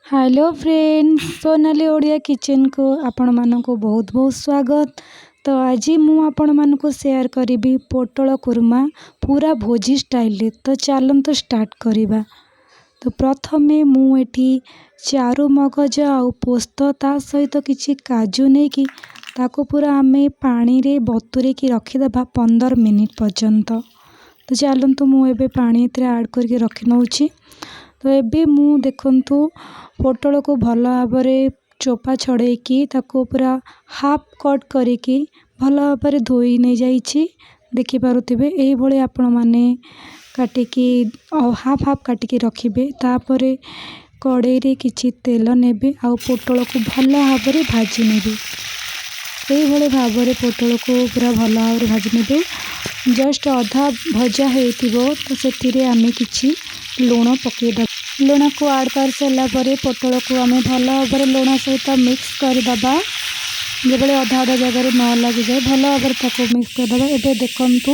Hello friends, Sonali Odia କିଚେନ୍କୁ ଆପଣମାନଙ୍କୁ ବହୁତ ବହୁତ ସ୍ୱାଗତ। ତ ଆଜି ମୁଁ ଆପଣମାନଙ୍କୁ ସେୟାର କରିବି ପୋଟଳ କୁର୍ମା, ପୁରା ଭୋଜି ଷ୍ଟାଇଲରେ। ତ ଚାଲନ୍ତୁ ଷ୍ଟାର୍ଟ କରିବା। ତ ପ୍ରଥମେ ମୁଁ ଏଠି ଚାରୁ ମଗଜ ଆଉ ପୋସ୍ତ, ତା ସହିତ କିଛି କାଜୁ ନେଇକି ତାକୁ ପୁରା ଆମେ ପାଣିରେ ବତୁରେଇକି ରଖିଦେବା 15 ମିନିଟ୍ ପର୍ଯ୍ୟନ୍ତ। ତ ଚାଲନ୍ତୁ, ମୁଁ ଏବେ ପାଣି ଏଥିରେ ଆଡ଼୍ କରିକି ରଖି ନେଉଛି। ତ ଏବେ ମୁଁ ଦେଖନ୍ତୁ, ପୋଟଳକୁ ଭଲ ଭାବରେ ଚୋପା ଛଡ଼େଇକି ତାକୁ ପୁରା ହାଫ୍ କଟ୍ କରିକି ଭଲ ଭାବରେ ଧୋଇ ନେଇଯାଇଛି। ଦେଖିପାରୁଥିବେ, ଏଇଭଳି ଆପଣମାନେ କାଟିକି, ହାଫ୍ ହାଫ୍ କାଟିକି ରଖିବେ। ତାପରେ କଡ଼େଇରେ କିଛି ତେଲ ନେବେ ଆଉ ପୋଟଳକୁ ଭଲ ଭାବରେ ଭାଜି ନେବେ। ଏଇଭଳି ଭାବରେ ପୋଟଳକୁ ପୁରା ଭଲ ଭାବରେ ଭାଜି ନେବେ। ଜଷ୍ଟ ଅଧା ଭଜା ହେଇଥିବ, ତ ସେଥିରେ ଆମେ କିଛି ଲୁଣ ପକାଇଦେବା। ଲୁଣକୁ ଆଡ଼୍ କରିସାରିଲା ପରେ ପୋଟଳକୁ ଆମେ ଭଲ ଭାବରେ ଲୁଣ ସହିତ ମିକ୍ସ କରିଦେବା। ଯେଭଳି ଅଧା ଅଧା ଜାଗାରେ ନ ଲାଗିଯାଏ, ଭଲ ଭାବରେ ତାକୁ ମିକ୍ସ କରିଦେବା। ଏବେ ଦେଖନ୍ତୁ,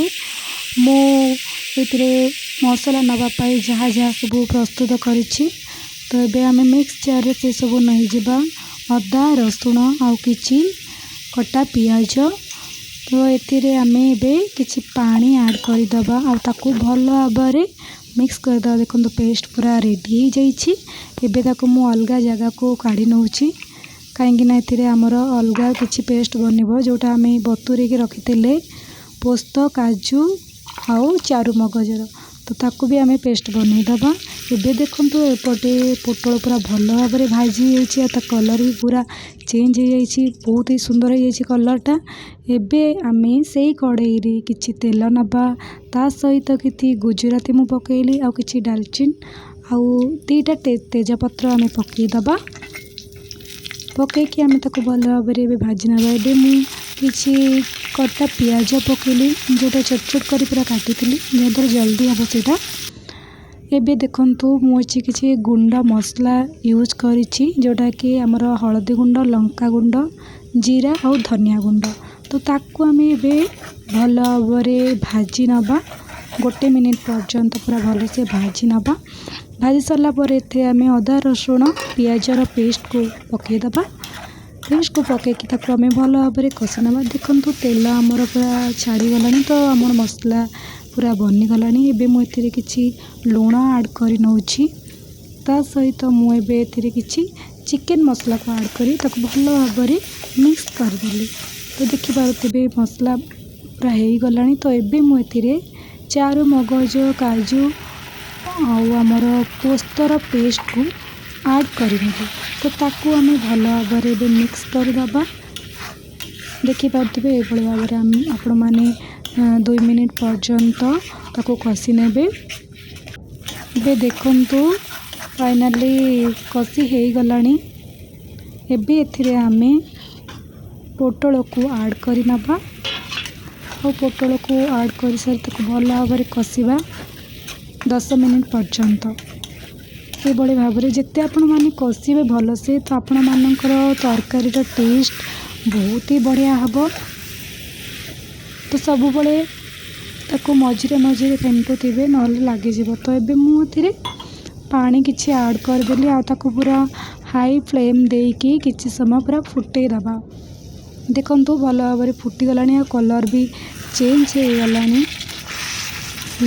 ମୁଁ ଏଥିରେ ମସଲା ନେବା ପାଇଁ ଯାହା ଯାହା ସବୁ ପ୍ରସ୍ତୁତ କରିଛି। ତ ଏବେ ଆମେ ମିକ୍ସ ଜାର୍ରେ ସେସବୁ ନେଇଯିବା, ଅଦା, ରସୁଣ ଆଉ କିଛି କଟା ପିଆଜ। ତ ଏଥିରେ ଆମେ ଏବେ କିଛି ପାଣି ଆଡ଼୍ କରିଦେବା ଆଉ ତାକୁ ଭଲ ଭାବରେ ମିକ୍ସ କରିଦେବା। ଦେଖନ୍ତୁ, ପେଷ୍ଟ ପୁରା ରେଡ଼ି ହେଇଯାଇଛି। ଏବେ ତାକୁ ମୁଁ ଅଲଗା ଜାଗାକୁ କାଢ଼ି ନେଉଛି, କାହିଁକିନା ଏଥିରେ ଆମର ଅଲଗା କିଛି ପେଷ୍ଟ ବନିବ, ଯେଉଁଟା ଆମେ ବତୁରେଇକି ରଖିଥିଲେ ପୋସ୍ତ, କାଜୁ ଆଉ ଚାରୁ ମଗଜର। ତ ତାକୁ ବି ଆମେ ପେଷ୍ଟ ବନେଇଦେବା। ଏବେ ଦେଖନ୍ତୁ, ଏପଟେ ପୋଟଳ ପୁରା ଭଲ ଭାବରେ ଭାଜି ହେଇଯାଇଛି ଆଉ ତା କଲର୍ ବି ପୁରା ଚେଞ୍ଜ ହେଇଯାଇଛି। ବହୁତ ହି ସୁନ୍ଦର ହେଇଯାଇଛି କଲର୍ଟା। ଏବେ ଆମେ ସେଇ କଡ଼େଇରେ କିଛି ତେଲ ନେବା, ତା ସହିତ କିଛି ଗୁଜୁରାତି ମୁଁ ପକାଇଲି ଆଉ କିଛି ଡାଲଚିନି ଆଉ 2ଟା ତେଜପତ୍ର ଆମେ ପକାଇଦେବା। ପକାଇକି ଆମେ ତାକୁ ଭଲ ଭାବରେ ଏବେ ଭାଜି ନେବା। ଏବେ ମୁଁ କିଛି କଟା ପିଆଜ ପକାଇଲି, ଯେଉଁଟା ଛୋଟ ଛୋଟ କରି ପୁରା କାଟିଥିଲି, ଯାହାଦ୍ୱାରା ଜଲ୍ଦି ହେବ ସେଇଟା। ଏବେ ଦେଖନ୍ତୁ, ମୁଁ ଅଛି କିଛି ଗୁଣ୍ଡ ମସଲା ୟୁଜ୍ କରିଛି, ଯେଉଁଟାକି ଆମର ହଳଦୀ ଗୁଣ୍ଡ, ଲଙ୍କା ଗୁଣ୍ଡ, ଜିରା ଆଉ ଧନିଆ ଗୁଣ୍ଡ। ତ ତାକୁ ଆମେ ଏବେ ଭଲ ଭାବରେ ଭାଜି ନେବା। ଗୋଟେ ମିନିଟ୍ ପର୍ଯ୍ୟନ୍ତ ପୁରା ଭଲସେ ଭାଜି ନେବା। ଭାଜି ସାରିଲା ପରେ ଏଥିରେ ଆମେ ଅଦା, ରସୁଣ, ପିଆଜର ପେଷ୍ଟକୁ ପକାଇଦେବା। ପେଷ୍ଟକୁ ପକାଇକି ତାକୁ ଆମେ ଭଲ ଭାବରେ କଷି ନେବା। ଦେଖନ୍ତୁ, ତେଲ ଆମର ପୁରା ଛାଡ଼ିଗଲାଣି, ତ ଆମର ମସଲା ପୁରା ବନିଗଲାଣି। ଏବେ ମୁଁ ଏଥିରେ କିଛି ଲୁଣ ଆଡ଼୍ କରି ନେଉଛି। ତା ସହିତ ମୁଁ ଏବେ ଏଥିରେ କିଛି ଚିକେନ୍ ମସଲାକୁ ଆଡ଼୍ କରି ତାକୁ ଭଲ ଭାବରେ ମିକ୍ସ କରିଦେଲି। ତ ଦେଖିପାରୁଥିବେ, ମସଲା ପୁରା ହେଇଗଲାଣି। ତ ଏବେ ମୁଁ ଏଥିରେ ଚାରୁ ମଗଜ, କାଜୁ ଆଉ ଆମର ପୋସ୍ତର ପେଷ୍ଟକୁ ଆଡ଼୍ କରିନେଲି। ତ ତାକୁ ଆମେ ଭଲ ଭାବରେ ଏବେ ମିକ୍ସ କରିଦେବା। ଦେଖିପାରୁଥିବେ, ଏଇଭଳି ଭାବରେ ଆମେ ଆପଣମାନେ 2 ମିନିଟ୍ ପର୍ଯ୍ୟନ୍ତ ତାକୁ କଷି ନେବେ। ଏବେ ଦେଖନ୍ତୁ, ଫାଇନାଲି କଷି ହେଇଗଲାଣି। ଏବେ ଏଥିରେ ଆମେ ପୋଟଳକୁ ଆଡ଼୍ କରିନେବା ଆଉ ପୋଟଳକୁ ଆଡ଼୍ କରିସାରି ତାକୁ ଭଲ ଭାବରେ କଷିବା 10 ମିନିଟ୍ ପର୍ଯ୍ୟନ୍ତ। ଏଭଳି ଭାବରେ ଯେତେ ଆପଣମାନେ କଷିବେ ଭଲସେ, ତ ଆପଣମାନଙ୍କର ତରକାରୀର ଟେଷ୍ଟ ବହୁତ ହି ବଢ଼ିଆ ହେବ। ତ ସବୁବେଳେ ତାକୁ ମଝିରେ ମଝିରେ ଫେଣ୍ଟୁଥିବେ, ନହେଲେ ଲାଗିଯିବ। ତ ଏବେ ମୁଁ ଏଥିରେ ପାଣି କିଛି ଆଡ଼୍ କରିଦେଲି ଆଉ ତାକୁ ପୁରା ହାଇ ଫ୍ଲେମ୍ ଦେଇକି କିଛି ସମୟ ପୁରା ଫୁଟେଇ ଦେବା। ଦେଖନ୍ତୁ, ଭଲ ଭାବରେ ଫୁଟିଗଲାଣି ଆଉ କଲର୍ ବି ଚେଞ୍ଜ ହେଇଗଲାଣି।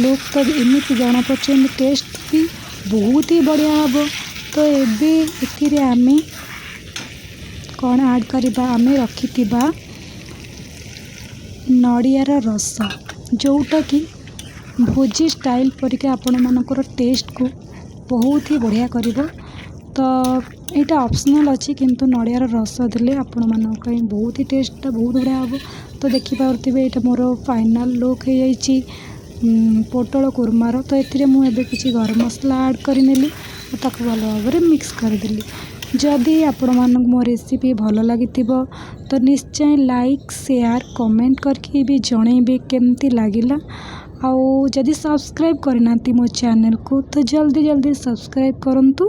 ଲୁକ୍ ତ ଏମିତି ଜଣାପଡ଼ୁଛି, ଏମିତି ଟେଷ୍ଟ ବି ବହୁତ ହି ବଢ଼ିଆ ହେବ। ତ ଏବେ ଏଥିରେ ଆମେ କ'ଣ ଆଡ଼୍ କରିବା? ଆମେ ରଖିଥିବା ନଡ଼ିଆର ରସ, ଯେଉଁଟାକି ଭୋଜି ଷ୍ଟାଇଲ୍ ପରିକା ଆପଣମାନଙ୍କର ଟେଷ୍ଟକୁ ବହୁତ ହି ବଢ଼ିଆ କରିବ। ତ ଏଇଟା ଅପସନାଲ୍ ଅଛି, କିନ୍ତୁ ନଡ଼ିଆର ରସ ଦେଲେ ଆପଣମାନଙ୍କ ପାଇଁ ବହୁତ ହି ଟେଷ୍ଟଟା ବହୁତ ବଢ଼ିଆ ହେବ। ତ ଦେଖିପାରୁଥିବେ, ଏଇଟା ମୋର ଫାଇନାଲ୍ ଲୁକ୍ ହେଇଯାଇଛି ପୋଟଳ କୁର୍ମାର। ତ ଏଥିରେ ମୁଁ ଏବେ କିଛି ଗରମ ମସଲା ଆଡ଼୍ କରିନେଲି ଓ ତାକୁ ଭଲ ଭାବରେ ମିକ୍ସ କରିଦେଲି। ଯଦି ଆପଣମାନଙ୍କୁ ମୋ ରେସିପି ଭଲ ଲାଗିଥିବ, ତ ନିଶ୍ଚୟ ଲାଇକ୍, ସେୟାର, କମେଣ୍ଟ କରିକି ବି ଜଣେଇବେ କେମିତି ଲାଗିଲା। ଆଉ ଯଦି ସବସ୍କ୍ରାଇବ୍ କରିନାହାନ୍ତି ମୋ ଚ୍ୟାନେଲ୍କୁ, ତ ଜଲ୍ଦି ଜଲ୍ଦି ସବସ୍କ୍ରାଇବ୍ କରନ୍ତୁ।